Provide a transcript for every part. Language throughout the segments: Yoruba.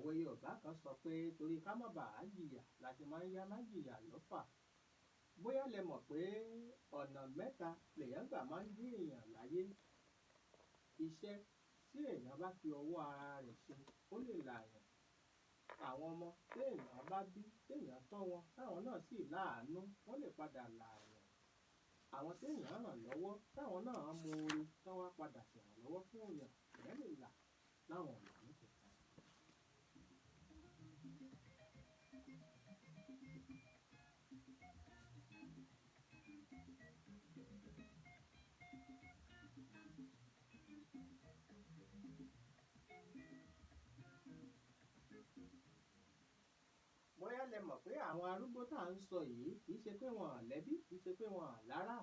Òwe Yorùbá kan sọ pé torí ká má bàa jìyà la ṣe máa ń yá má jìyà lọ́fà. Bóyá lẹ mọ̀ pé ọ̀nà mẹ́ta lèèyàn gbà máa ń jẹ́ èèyàn láyé. Iṣẹ́ tí èèyàn bá fi ọwọ́ ara rẹ̀ ṣe, ó lè làyàn. Àwọn ọmọ tí èèyàn bá bí, tí èèyàn tọ́ wọn, táwọn náà sì láàánú, wọ́n lè padà làyàn. Àwọn tí èèyàn ràn lọ́wọ́, táwọn náà mọ oore, tán wá padà ṣèrànlọ́wọ́ fún èèyàn, èèyàn lè là láwọn ọ̀nà mẹ́tẹ̀ẹ̀ta. Bóyá lẹ mọ̀ pé àwọn arúgbó tá à ń sọ yìí kì í ṣe pé wọn ò lẹ́bí, kì í ṣe pé wọn ò lárá,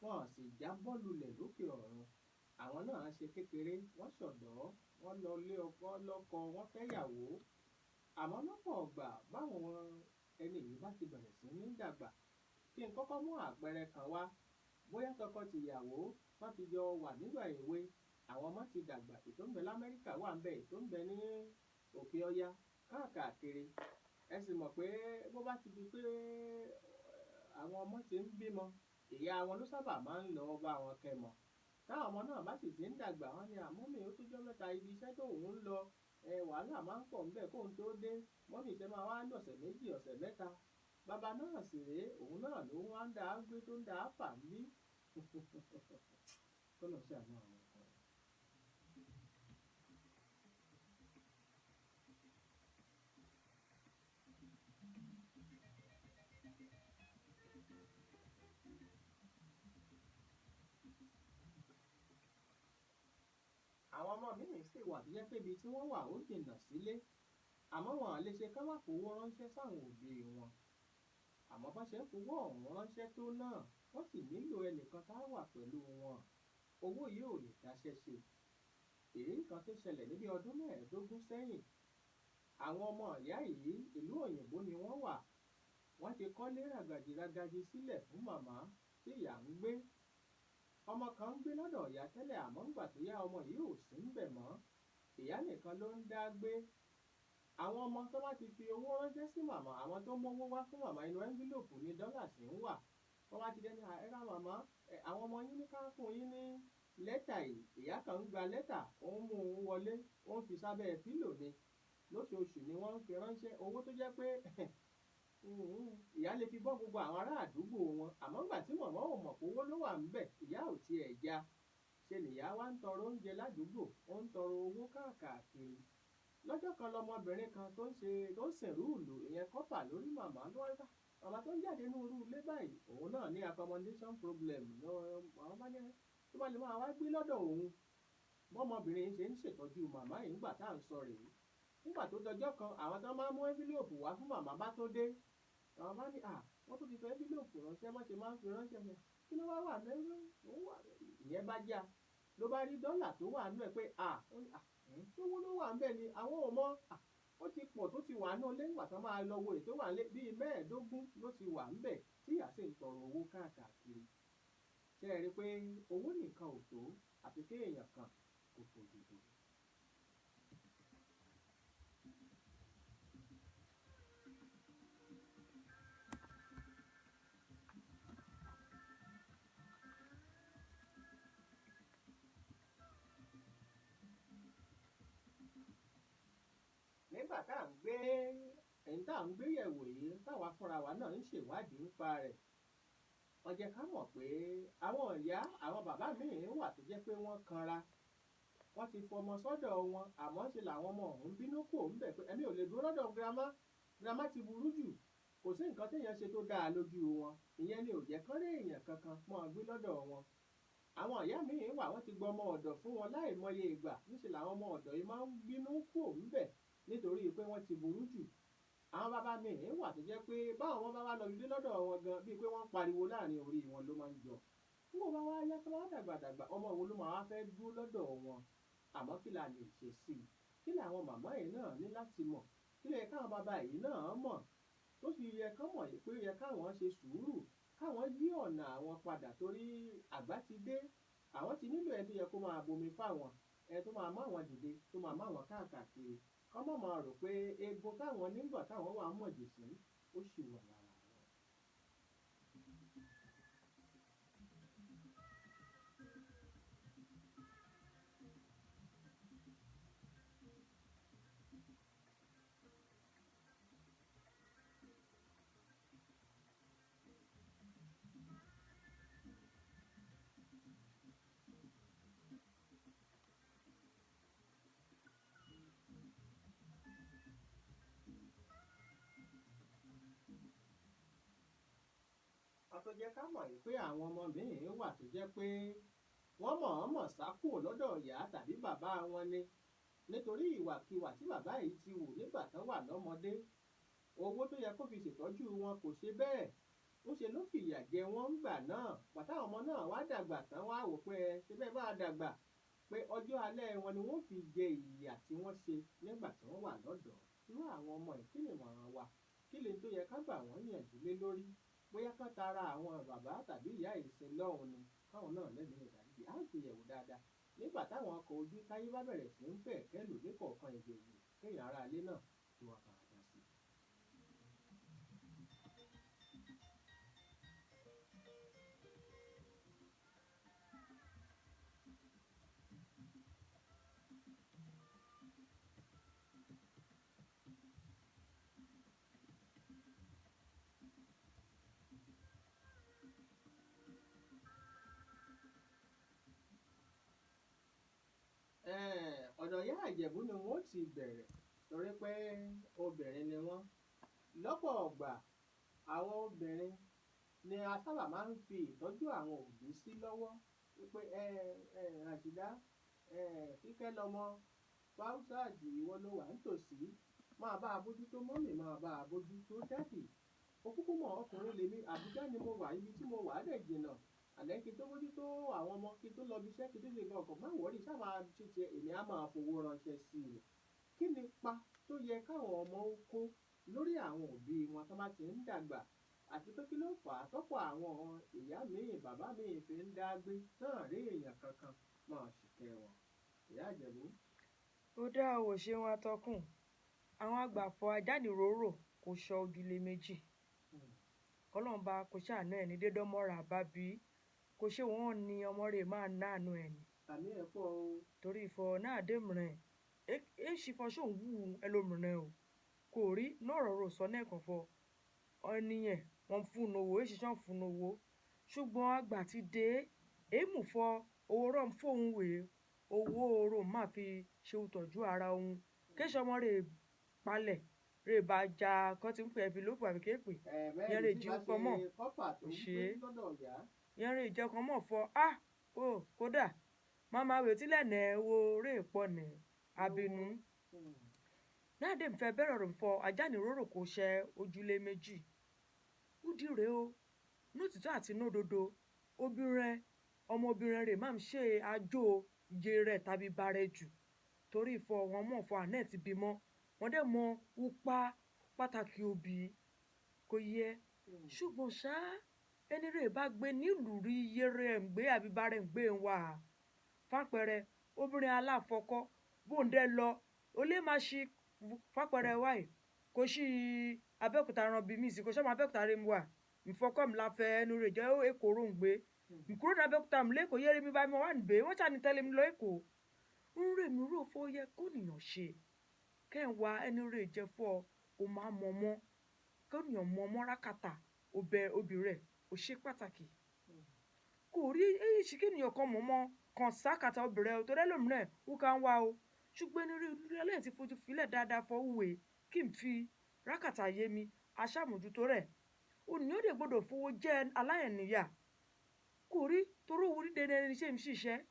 wọn ò sì jábọ́ lulẹ̀ lókè ọ̀run. Àwọn náà ṣe kékeré, wọ́n ṣọ̀dọ́, wọ́n lọ lé ọkọ lọ́kọ, wọ́n fẹ́yàwó. Àmọ́ lọ́pọ̀ ọgbà báwọn ẹni yìí bá ti bẹ̀rẹ̀ sí ní dàgbà. Kí n kọ́kọ́ mú àpẹẹrẹ kan wá. Bóyá tọkọ-tìyàwó wọ́n ti jọ wà nígbà èwe, àwọn ọmọ ti dàgbà, èyí tó ń bẹ l'Amẹ́ríkà wà ńbẹ̀, èyí tó ń bẹ ní òkè Ọya káàkiri. Ẹ sì mọ̀ pé bó bá ti di pé àwọn ọmọ ti ń bímọ, ìyá wọn ló sábà máa ń lọ bá wọn kẹ́mọ. Táwọn ọmọ náà bá sì ti ń dàgbà, wọ́n ní, "À, mummy, ó tó jọ́ mẹ́ta ibi iṣẹ́ tó òun ń lọ, wàhálà máa ń pọ̀ ńbẹ̀ kóun tó dé. Mummy ṣe máa wá lọ̀sẹ̀ méjì, ọ̀sẹ̀ mẹ́ta." Bàbá náà sì rèé, òun náà ló wá ń dá gbé tó ń dá fà ń bí. K'Ọlọ́run ṣàánú àwọn ọkùnrin. Àwọn ọmọ míì sì wà tó jẹ́ pé ibi tí wọ́n wà ó jìnnà sílé. Àmọ́ wọn ò lè ṣe ká má fowó ránṣẹ́ sáwọn òbí wọn. Àmọ́ bá ṣe ń fowó ọ̀hún ránṣẹ́ tó náà, wọ́n sì nílò ẹnìkan tá wà pẹ̀lú wọn. Owó yìí ò lè dáṣẹ́ ṣe. Ìrírí kan tó ṣẹlẹ̀ níbi ọdún 15 sẹ́yìn. Àwọn ọmọ ìyá yìí, ìlú òyìnbó ni wọ́n wà. Wọ́n ti kọ́lé ràgàjìràgàjì sílẹ̀ fún màmá tí ìyá ń gbé. Ọmọ kan ń gbé lọ́dọ̀ ìyá tẹ́lẹ̀, àmọ́ ńgbà tó yá ọmọ yìí ò sí ńbẹ̀ mọ́. Ìyá nìkan ló ń dá gbé. Àwọn ọmọ tó bá ti fi owó ránṣẹ́ sí màmá, àwọn tó mówó wá fún màmá inú ẹ́ńfílòpù ní dọ́là sì ń wà. Wọ́n bá ti dé ní, "Ẹ ra màmá, àwọn ọmọ yín ní ká fún yín ní lẹ́tà yìí." Ìyá kan ń gba lẹ́tà, ó ń mú un wọlé, ó ń fi sábẹ́ pílò ni. Lóṣooṣù ni wọ́n ń fi ránṣẹ́ owó tó jẹ́ pé ìyá lè fi bọ́ gbogbo àwọn ará àdúgbò wọn. Àmọ́ ńgbà tí màmá ò mọ̀ pé owó ló wà ńbẹ̀, ìyá ò tiẹ̀ já. Ṣe nìyá wá ń tọrọ oúnjẹ ládùúgbò, ó ń tọrọ owó káàkiri. Lọ́jọ́ kan lọmọbìnrin kan tó ń ṣe tó ń sìnrú ìlú, ìyẹn kọ́pà lórí màmá ló wá rí, màmá tó ń jáde nínú irú ilé báyìí, òun náà ní accommodation problem. Àwọn bá ní tó bá lè máa wá gbé lọ́dọ̀ òun. Bọ́mọbìnrin yìí ṣe ń ṣètọ́jú màmá yìí nígbà tá à ń sọ rèé. Nígbà tó dọjọ́ kan, àwọn tó máa ń mú ẹ́ńfílòpù wá fún màmá bá tó dé. Àwọn bá ní, "À, wọ́n tún ti fi ẹ́ńfílòpù ránṣẹ́, wọ́n ṣe máa ń fi ránṣẹ́ ni. Kí ló wá wà nínú ẹ̀? Ó wà." Ìyẹn bá já. Ló bá rí dọ́là tó wà nínú ẹ̀ pé, "À, ó ní, à, ṣówó ló wà ńbẹ̀ ni? Àwọn ò mọ̀. À, ó ti pọ̀ tó ti wà nínú ilé nígbà tó máa lọ wo èyí tó wà nílé bíi 15 ló ti wà ńbẹ̀ tí ìyá sì ń tọrọ owó káàkiri." Ṣé ẹ rí i pé owó nìkan ò tó àfi kí èèyàn kan kò fojú do? Nígbà tá à ń gbé ẹ̀ń tá à ń gbé yẹ̀wò yìí, táwa fúnra wa náà ń ṣèwádìí nípa rẹ̀. Wọ́n jẹ́ ká mọ̀ pé àwọn ìyá, àwọn bàbá míì wà tó jẹ́ pé wọ́n kanra. Wọ́n ti fọmọ sọ́dọ̀ wọn, àmọ́ ṣe làwọn ọmọ ọ̀hún bínú kúrò ńbẹ̀ pé ẹ̀mí ò lè dúró lọ́dọ̀ girama. Girama ti burú jù. Kò sí nǹkan téèyàn ṣe tó dáa lójú wọn. Ìyẹn ni ò jẹ́ kán rí èèyàn kankan máa gbé lọ́dọ̀ wọn. Àwọn ìyá míì wà, wọ́n ti gbọ́ ọmọ ọ̀dọ̀ fún wọn láìmọye ìgbà. Níṣe làwọn ọmọ ọ̀dọ̀ yìí máa ń bínú kúrò ńbẹ̀ nítorí pé wọ́n ti burú jù. Àwọn bàbá míì wà tó jẹ́ pé báwọn ọmọ bá wá lọ ilé lọ́dọ̀ wọn gan, bíi pé wọ́n ń pariwo láàrin orí wọn ló máa ń jọ. Nígbà bá wá yá tó bá dàgbà dàgbà, ọmọ wo ló máa wá fẹ́ dúró lọ́dọ̀ wọn? Àmọ́ kí la lè ṣe sí i? Kí làwọn màmá yìí náà ní láti mọ̀? Kí ló yẹ káwọn bàbá yìí náà mọ̀? Tó sì yẹ kán mọ̀ pé ó yẹ káwọn ṣe sùúrù, káwọn yí ọ̀nà àwọn padà torí àgbà ti dé. Àwọn ti nílò ẹni tó yẹ kó máa bomi fáwọn, ẹni tó máa mú àwọn dìde, tó máa mú àwọn káàkiri. Kán má máa rò pé eegun táwọn nígbà táwọn wà mọ̀jẹ̀sín ó ṣì wà lára wọn. A tó jẹ́ ká mọ̀ pé àwọn ọmọ míì wà tó jẹ́ pé wọ́n mọ̀ọ́mọ̀ sá kúrò lọ́dọ̀ ìyá tàbí bàbá wọn ni nítorí ìwàkiwà tí bàbá yìí ti wù nígbà tán wà lọ́mọdé. Owó tó yẹ kó fi ṣètọ́jú wọn kò ṣe bẹ́ẹ̀, ńṣe ló fìyà jẹ wọ́n ńgbà náà. Pàtàwọn ọmọ náà wá dàgbà tán wá wò pé ẹ ṣe bẹ́ẹ̀ bá dàgbà pé ọjọ́ alẹ́ wọn ni wọ́n fi jẹ ìyà tí wọ́n ṣe nígbà tí wọ́n wà lọ́dọ̀ọ́. Irú àwọn ọmọ yìí, kí ni ìmọ̀ràn wa? Kí lè tó yẹ ká gbà wọ́n yànjú lé lórí? Bóyá kán tara àwọn bàbá tàbí ìyá yìí sin lọ́hùn ni, káwọn náà lẹ́mìí ìdáríjì. Á gbéyẹ̀wò dáadáa nígbà táwọn ọkọ̀ ojú táyé bá bẹ̀rẹ̀ sí ń pẹ̀ kẹ́lù ní kọ̀ọ̀kan èjèèjì, kéèyàn ará ilé náà kí wọ́n bá a dá sí i. Ọ̀dọ̀ ìyá Ìjẹ̀bú ni wọ́n ti bẹ̀rẹ̀ torí pé obìnrin ni wọ́n. Lọ́pọ̀ ọgbà àwọn obìnrin ni a sábà máa ń fi ìtọ́jú àwọn òbí sí lọ́wọ́ wípé ẹ ẹ Ràṣídá, ẹ Kíkẹ́ lọmọ, Fáúsáàdì, ìwọ ló wà nítòsí, máa bá a bójútó mọ́mì, máa bá a bójútó dádì. Ó kúkú mọ̀ ọkùnrin lèmi, Àbújá ni mo wà, ibi tí mo wà dẹ̀ jìnnà. Àlẹ́ kí n tó bójútó àwọn ọmọ, kí n tó lọ ibi iṣẹ́, kí n tó ṣe nǹkan ọ̀kan, má wọ̀rí, ṣá máa ṣe tiẹ̀, èmi á máa fowó ránṣẹ́ sí i. Kí ni ipa tó yẹ káwọn ọmọ ó kó lórí àwọn òbí wọn tó bá ti ń dàgbà? Àti pé kí ló fà á tọ́pọ̀ àwọn ìyá míì, bàbá míì fi ń dá gbé tán rí èèyàn kankan máa ṣìkẹ́ wọn? Ìyá Ìjẹ̀bú. Ó dá o, ṣeun atọ́kùn. Àwọn àgbàfọ̀ ajániròrò kò sọ ojúlé méjì. Kọ́lọ́mbà kò ṣàánú ẹni dédọ́mọ́ra bá bí kò ṣe wọ́n ní ọmọ rẹ̀ máa náànú ẹni. Àmì ẹ̀ pọ̀ o. Torí ìfọ̀ náà dé mìíràn, é ṣì fọ́ ṣóun wú ẹlòmíràn o. Kò rí náà rọ̀rọ̀ sọ náà kàn fọ. Ọ̀nìyàn wọ́n fún un owó, èṣì ṣàn fún un owó. Ṣùgbọ́n àgbà ti dé, èémú fọ owó rọ̀ ń fóun wè, owó oró máa fi ṣe ìtọ́jú ara òun. Kéṣọ ọmọ rẹ̀ palẹ̀, rẹ̀ bá ja kọ́ tí ń pè é fi lópò àbí kéèpé. Yẹn rè tí jí bá pọ̀ ṣe mọ́. kọ́pà tó ń Ṣé. gbé lọ́dọ̀ ìyá. Yẹn rè jẹ́ kan mọ̀ fọ, á, ó kódà. Màmá wẹ̀ tí lẹ́nà wo rè pọ̀ ní abínú. Náà dé ń fẹ́ bẹ̀rẹ̀ rò fọ ajániròrò kò ṣe ojúlé méjì. Údí rè o, ní òtítọ́ àti ní òdodo, obìnrin, ọmọbìnrin rẹ̀ máa ń ṣe àjò iye rẹ̀ tàbí bá rẹ̀ jù. Torí ìfọ̀ wọn mọ̀ fọ àná ti bímọ. Wọ́n dẹ̀ mọ upa pàtàkì òbí kò yẹ. Ṣùgbọ́n ṣá, ẹni rẹ̀ bá gbé nílùú rí iye rẹ̀ ń gbé àbí bá rẹ̀ ń gbé ń wà. Fápẹrẹ, obìnrin aláfọkọ́ bó ń dẹ́ lọ, ó lè máa ṣí fápẹrẹ wáì. Kò sí Abẹ́òkúta ran bí mi sí, kò sọ́mọ Abẹ́òkúta rẹ̀ ń wà. Ìfọkọ́ mi la fẹ́ ẹnu rẹ̀ jẹ́ Èkó rò ń gbé. Nkúrò ní Abẹ́òkúta mi lÉkòó, yẹ́rì mi bá mi wà níbẹ̀, wọ́n ṣà ní tẹ́lẹ̀ mi lọ Èkó. Ń rè mí rò fọ́ yẹ kó nìyàn ṣe. Kẹ́ ń wá ẹni rẹ̀ jẹ́ fọ́, o máa mọ̀ mọ́. Kó nìyàn mọ̀ mọ́ rákàtà ọbẹ̀ òbí rẹ̀, ó ṣe pàtàkì. Kò rí èyí kí ènìyàn kan mọ̀ mọ́ kan sákàtà òbí rẹ̀ torí ẹlòmíràn ó ká ń wá o. Ṣùgbọ́n ẹni rẹ̀ lẹ́yìn tí fojú filẹ̀ dáadáa fọ́ wùwé kí n fi rákàtà yé mi, aṣàmójútó rẹ̀. Ònìyàn dẹ̀ gbọdọ̀ fowó jẹ́ aláìníyà. Kò rí torí owó dídé ẹni ṣe ń ṣiṣẹ́.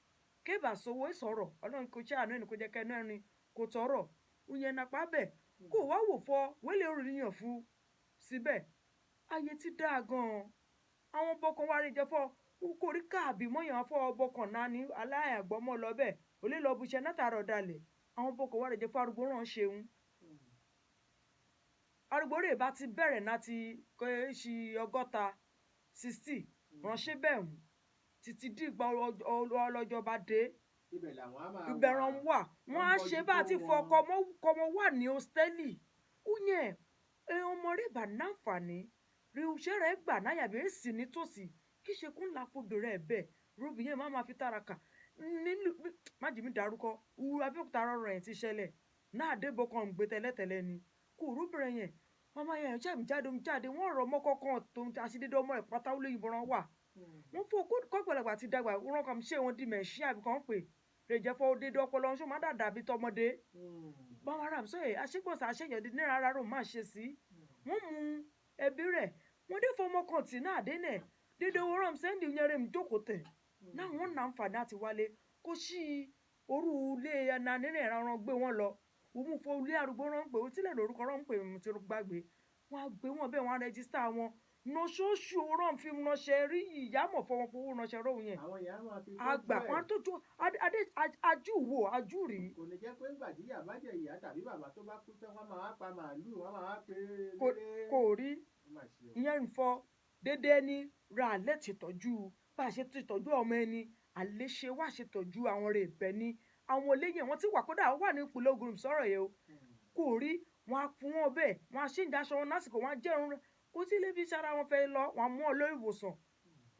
Kébà sowó sọ̀rọ̀, Ọlọ́run kò ṣe àánú ẹni kò jẹ́ kí ẹnu ẹni kò tọrọ. Ìyẹn nàpá bẹ̀. Kò wá wò fọ́, wẹ́lẹ̀ orí yàn fún síbẹ̀. Ayé ti dáa gan. Àwọn bọ̀kan wá rí jẹ fọ́, kò rí káàbì mọ́yàn fọ́ bọ̀kan náà ní aláìgbọ́mọ lọ bẹ́ẹ̀. Ó lè lọ buṣẹ́ látàárọ̀ dalẹ̀. Àwọn bọ̀kan wá rí jẹ fọ́ arúgbó rán ṣeun. Arúgbó rẹ̀ bá ti bẹ̀rẹ̀ láti ṣí ọgọ́ta, 60, ránṣẹ́ bẹ́ẹ̀ hùn títí dìgbà ọlọ́jọ́ bá dé. Ibẹ̀ làwọn á máa ìbẹ̀rọ̀ wà. Wà wọ́n á Wọ́n ṣe bá a ti bójútó fọ wọn. ọkọ kọmọ wà ní hòstẹ́ẹ̀lì ó yẹn ọmọ rẹ̀ bá náǹfààní rí iṣẹ́ rẹ̀ gbà náyàbí èsì nítòsí kí ṣe kún la fobìnrin ẹ̀ bẹ́ẹ̀ rúbì yẹn má máa fi tàràkà nílùú má jì mí dárúkọ wúru Abẹ́òkúta rọrùn ẹ̀ ti ṣẹlẹ̀ náà débò kan ń gbé tẹ́lẹ̀tẹ́lẹ̀ ni kò rúbìnrin yẹn màmá yẹn ṣe ń jáde ń jáde wọ́n rọ̀ ọmọ kọ̀ọ̀kan tó ń aṣídédé ọmọ rẹ̀ pátá ó lè yìnbọn rán wà wọ́n fún kọ́gbọ̀làgbà ti dàgbà wọ́n kàn ṣé wọn di mẹ̀ṣí àbí kàn pè rè jẹ́ fọ́ dédé ọpọlọ ṣó má dàda bí tọmọdé báwọn ará mi sọ yẹ àṣegbọ̀nsẹ̀ àṣeyọ̀dí náírà rárá má ṣe sí wọ́n mú ẹbí rẹ̀ wọ́n dé fọmọ kan tì náà dé nẹ̀ dédé owó rán sẹ́ndì yẹn rẹ̀ ń jókòó tẹ̀ náà wọ́n nà ń fà náà ti wálé kó sí orú ilé ẹna nínú ìran gbé wọn lọ wọ́n mú fọ ilé arúgbó rán pé ó tilẹ̀ lórúkọ rán pé mo ti gbàgbé wọ́n á gbé wọn bẹ́ẹ̀ wọ́n á rẹ́jísítà wọn lóṣooṣù rán fi ránṣẹ́ rí ìyá mọ̀ fọwọ́n fowó ránṣẹ́ rọ́hùn yẹn Àwọn èèyàn á máa fi àgbà tọ́jú ẹ̀. wọn tó tó adé ajúwò ajúrí. Kò ní jẹ́ pé ńgbà tí ìyá bá jẹ ìyá tàbí bàbá tó bá kú tán, wọ́n máa wá pa màálùú, wọ́n máa wá pé léré. Kò rí. Ó mà ṣe o. Ìyẹn ń fọ déédéé ní ra alẹ́ ti tọ́jú bá a ṣe ti tọ́jú ọmọ ẹni àlẹ́ ṣe wá ṣe tọ́jú àwọn rẹ̀ bẹ́ẹ̀ ni àwọn olóyè wọn ti wà kódà ó wà ní ìpínlẹ̀ Ògùn sọ̀rọ̀ yẹn o kò rí wọn á fún wọn bẹ́ẹ̀, wọn á ṣe ìdáṣọ wọn lásìkò, wọn á jẹun kó tí ilé fi sára wọn fẹ́ lọ, wọn á mú ọ lórí ìwòsàn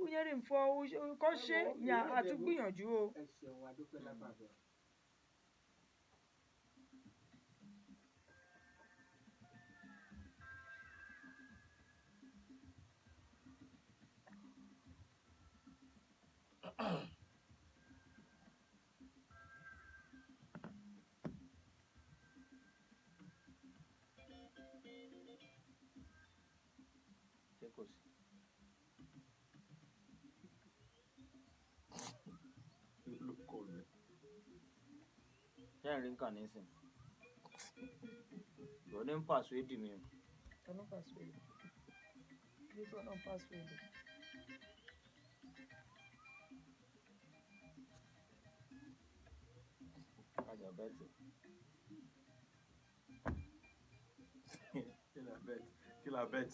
ó yẹn rí nfọ kọ́ ṣe Ẹ wo, yàn ìyá àti Ìjẹ̀bú. gbìyànjú o. Ẹ ṣeun, adúpẹ́ lápapọ̀. Ṣé kò sí? Ló kọ lù ẹ. Ṣé ẹ̀ ń rí nǹkan nísìn? Ìwọ ní ń pàṣẹ èdè mi o. Ta ló ń pàṣẹ èdè? Ilé tí wọn náà ń pàṣẹ èdè. Kájà bẹ́ẹ̀tì. Kí la bet? Kí la bet?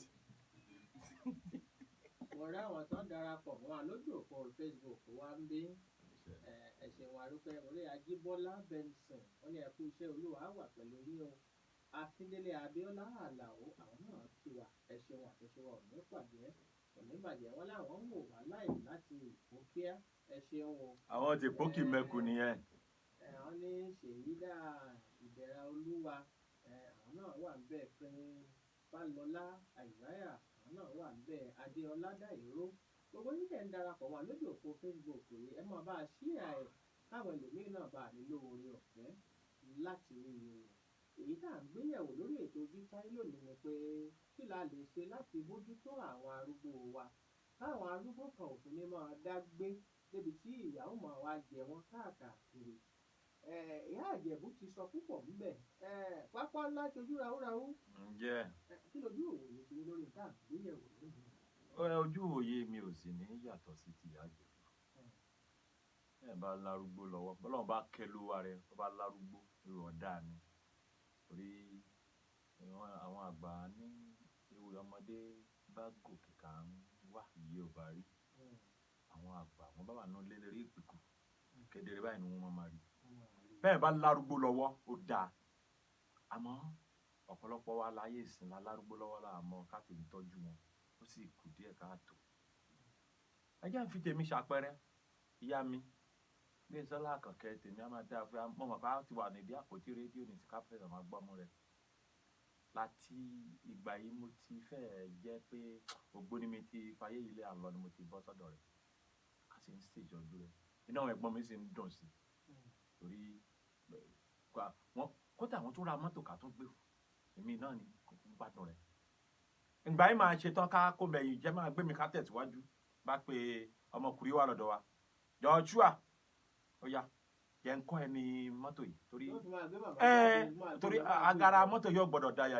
Mo rí àwọn tó ń darapọ̀ mọ́ wa lójú òpó Facebook wa ń bí. Ẹ ṣeun arúpẹ́. Mo rí Ajíbọ́lá Benson, wọ́n ní ẹ kú iṣẹ́, Olúwa á wà pẹ̀lú yín o. Akíndélé Abíọ́lá Àlàó, àwọn náà kí wa, ẹ ṣeun, àjọṣe wa ò ní pàdé ò ní bàjẹ́. Wọ́n láwọn ń wò wá láì láti Ìpókíá, ẹ ṣeun o. Àwọn ti pókì mẹ́kù nìyẹn. Wọ́n ní Ṣèyídà Ìdẹ̀ra Olúwa, àwọn náà wà ń bẹ̀. Prince Fálọlá Isaiah, àwọn náà wà ń bẹ̀. Adéọlá Dàìró, gbogbo yín tẹ̀ ń darapọ̀ wá lójú òpó Facebook yìí, ẹ máa bá a ṣíà ẹ̀ káwọn ẹlòmíín náà bá a nílò oore ọ̀fẹ́ láti rí i wò. Èyí tá à ń gbéyẹ̀wò lórí ètò Ojútáyé lónìí ni pé kí la lè ṣe láti bójútó àwọn arúgbó wa táwọn arúgbó kan ò fi ní máa dá gbé débi tí ìyà ó máa wá jẹ wọ́n káàkiri. Ìyá Àjẹ̀bú ti sọ púpọ̀ ńbẹ̀. Pápá ńlá ṣojú ráúráú. Ǹjẹ́ Kí lójú òwòye ti ní lórí nǹkan àgbéyẹ̀wò lónìí? Ojú òye mi ò sì ní yàtọ̀ sí ti ìyá Ìjẹ̀bú. Ẹ bá lárúgbó lọ́wọ́, bọ́lọ́run bá kẹ́ lówó rẹ̀, ó bá lárúgbó, èrò ọ̀dà ni. Torí àwọn àgbà ní ewu ọmọdé bá gòkè ká ń wá yìí ò bá rí. Àwọn àgbà wọn bá wà nínú ilé lérí ìpìkù kedere báyìí ni wọ́n máa rí. Bẹ́ẹ̀ bá lárúgbó lọ́wọ́, ó dáa. Àmọ́ ọ̀pọ̀lọpọ̀ wa láyé ìsìn la lárúgbó lọ́wọ́ la mọ̀ ká ti ń tọ́jú wọn, ó sì kù díẹ̀ káàtó. Ẹ jẹ́ n fi tèmi ṣàpẹẹrẹ. Ìyá mi, Gbémisọ́lá Àkànkẹ́ tèmi á máa dáa fún wa. Mo mọ̀ pé a ti wà nídìí àpótí rédíò ní sí ká fẹsẹ̀ máa gbọ́mú rẹ̀. Láti ìgbà yìí mo ti fẹ́ jẹ́ pé ògbóni mi ti fayé ilé àlọ́ ni mo ti bọ́ sọ́dọ̀ rẹ̀. A sì ń ṣèjọ́jú rẹ̀. Inú àwọn ẹ̀gbọ́n mi sì ń dùn sí i. Torí wọ́n kódà wọ́n tún ra mọ́tò ká tún gbé fún. Èmi náà ni kò ń gbádùn rẹ̀. Ìgbà yìí máa ṣe tán ká kó mẹ̀yìn jẹ́ máa gbé mi ká tẹ̀síwájú. Bá pe ọmọkùnrin wà lọ́dọ̀ wa. Joshua, ó yá, jẹ́ ń kọ́ ẹ ní mọ́tò yìí torí Yóò fi máa gbé bàbá ẹ jáde, máa gbé torí lọ, máa gbé agara bọ̀. mọ́tò yóò gbọ́dọ̀ daya.